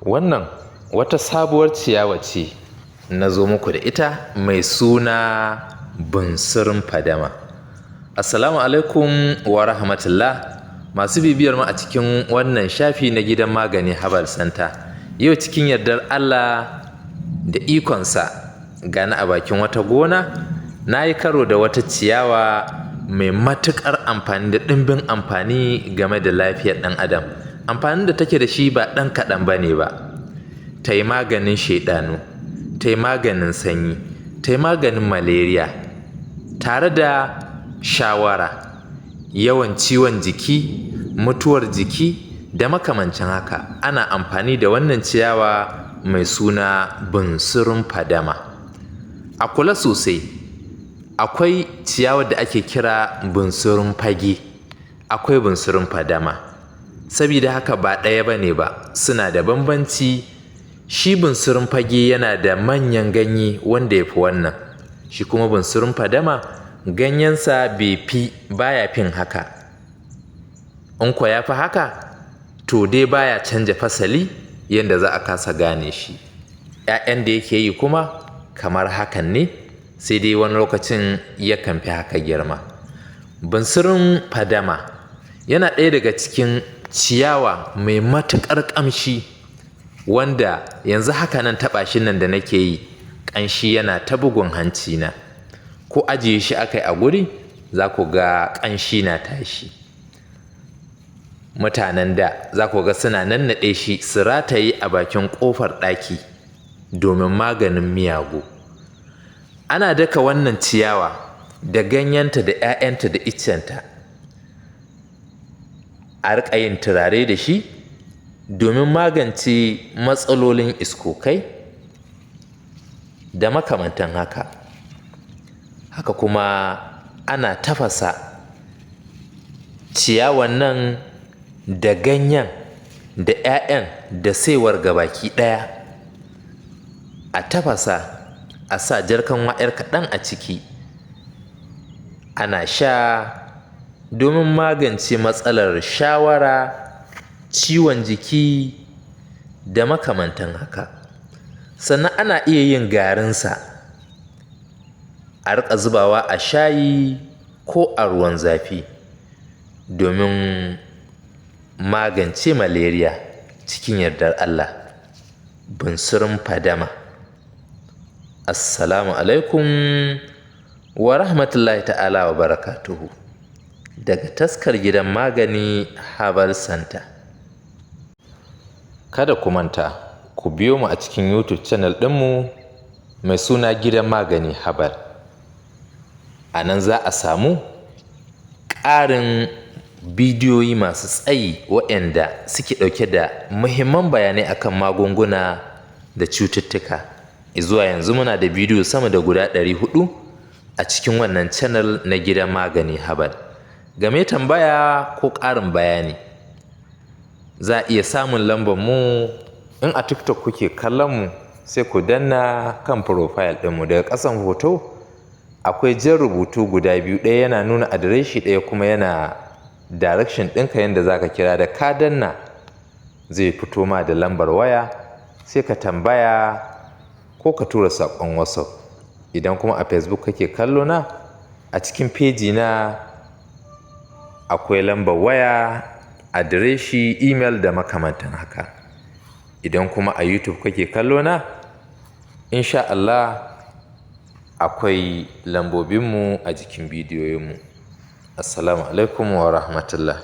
Wannan wata sabuwar ciyawa ce na zo muku da ita mai suna bunsurun fadama. Assalamu alaikum wa rahmatullah, masu bibiyar mu a cikin wannan shafi na Gidan Magani Herbal Center. Yau cikin yardar Allah da ikonsa gani a bakin wata gona, na yi karo da wata ciyawa mai matuƙar amfani da ɗimbin amfani game da lafiyar ɗan adam. Amfanin da take da shi ba ɗan kaɗan ba ne ba. Ta yi maganin shaiɗanu, ta yi maganin sanyi, ta yi maganin malaria, tare da shawara, yawan ciwon jiki, mutuwar jiki da makamancin haka. Ana amfani da wannan ciyawa mai suna bunsurun fadama. A kula sosai, akwai ciyawar da ake kira bunsurun fage, akwai bunsurun fadama. Sabida haka ba ɗaya ba ne ba, suna da bambanci. Shi bunsurun fage yana da manyan ganye wanda ya fi wannan. Shi kuma bunsurun fadama ganyensa bai fi, baya fin haka. In kwa ya fi haka, to dai baya canja fasali yanda za a kasa gane shi. ‘Ya'yan da yake yi kuma kamar hakan ne, sai dai wani lokacin yakan fi haka girma. Bunsurun fadama yana ɗaya daga cikin ciyawa mai matuƙar ƙamshi, wanda yanzu haka nan taɓa shi nan da nake yi, ƙanshi yana ta bugun hancina. Ko ajiye shi aka yi a guri, za ku ga ƙanshi na tashi. Mutanen da za ku ga suna nannaɗe shi su rataye a bakin ƙofar ɗaki domin maganin miyagu. Ana daka wannan ciyawa da ganyenta da ‘ya'yanta da iccenta, a riƙa yin turare da shi domin magance matsalolin iskokai da makamantan haka. Haka kuma ana tafasa ciyawan nan da ganyen da ‘ya'yan da saiwar gabaki ɗaya. A tafasa, a sa jarkanwa ‘yar kaɗan a ciki, ana sha domin magance matsalar shawara, ciwon jiki da makamantan haka. Sannan ana iya yin garinsa, a riƙa zubawa a shayi ko a ruwan zafi domin magance malaria cikin yardar Allah. Bunsurun fadama. Assalamu alaikum wa rahmatullahi ta'ala wa barakatuhu. Daga taskar Gidan Magani Herbal Center. Kada ku manta, ku biyo mu a cikin YouTube channel ɗinmu mai suna Gidan Magani Herbal. A nan za a samu ƙarin bidiyoyi masu tsayi waɗanda suke ɗauke da muhimman bayanai akan magunguna da cututtuka. Zuwa yanzu muna da bidiyo sama da guda 400 a cikin wannan channel na Gidan Magani Herbal. Game tambaya ko ƙarin bayani, za a iya samun lambar mu in a TikTok kuke kallon mu, sai ku danna kan profile ɗinmu. Daga ƙasan hoto akwai jan rubutu guda biyu, ɗaya yana nuna adireshi, ɗaya kuma yana direction ɗinka yanda za ka kira. Da ka danna zai fito ma da lambar waya, sai ka tambaya ko ka tura saƙon WhatsApp. Idan kuma a Facebook kake kallo na, a cikin feji na akwai lambar waya, adireshi, email da makamantan haka. Idan kuma a YouTube kake kallo na, insha Allah akwai lambobinmu a jikin bidiyoyinmu. Assalamu alaikum wa rahmatullah.